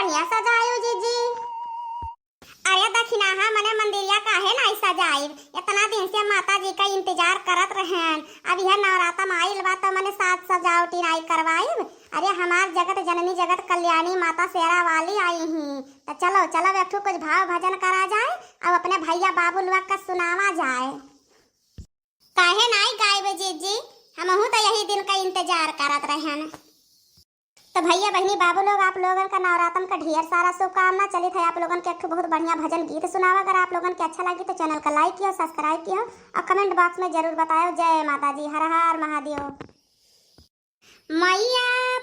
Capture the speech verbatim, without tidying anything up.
बढ़िया सजायो जीजी। अरे दखिनाहा मने मंदिरिया काहे नाई सजाइब? इतना दिन से माता जी का इंतजार करत रहन। अब यह नवरातम आइल बा तो मने साज सजावटी नाई करवाइब। अरे हमार जगत जननी जगत कल्याणी माता शेरा वाली आई ही। तो चलो चलो एक ठो कुछ भाव भजन करा जाए, अब अपने भैया बाबू लोग का सुनावा जाए। काहे नाई गाइब जीजी, हमहू तो यही दिन का इंतजार करत रहन। तो भैया बहिनी बाबू लोग, आप लोगन का नवरातन का ढेर सारा शुभकामना। चलित है आप लोगन के एक ठो बहुत बढ़िया भजन गीत सुनावा। अगर आप लोगन के अच्छा लगी तो चैनल का लाइक कियो, सब्सक्राइब कियो और कमेंट बॉक्स में जरूर बतायो। जय माता जी, हर हर महादेव। मैया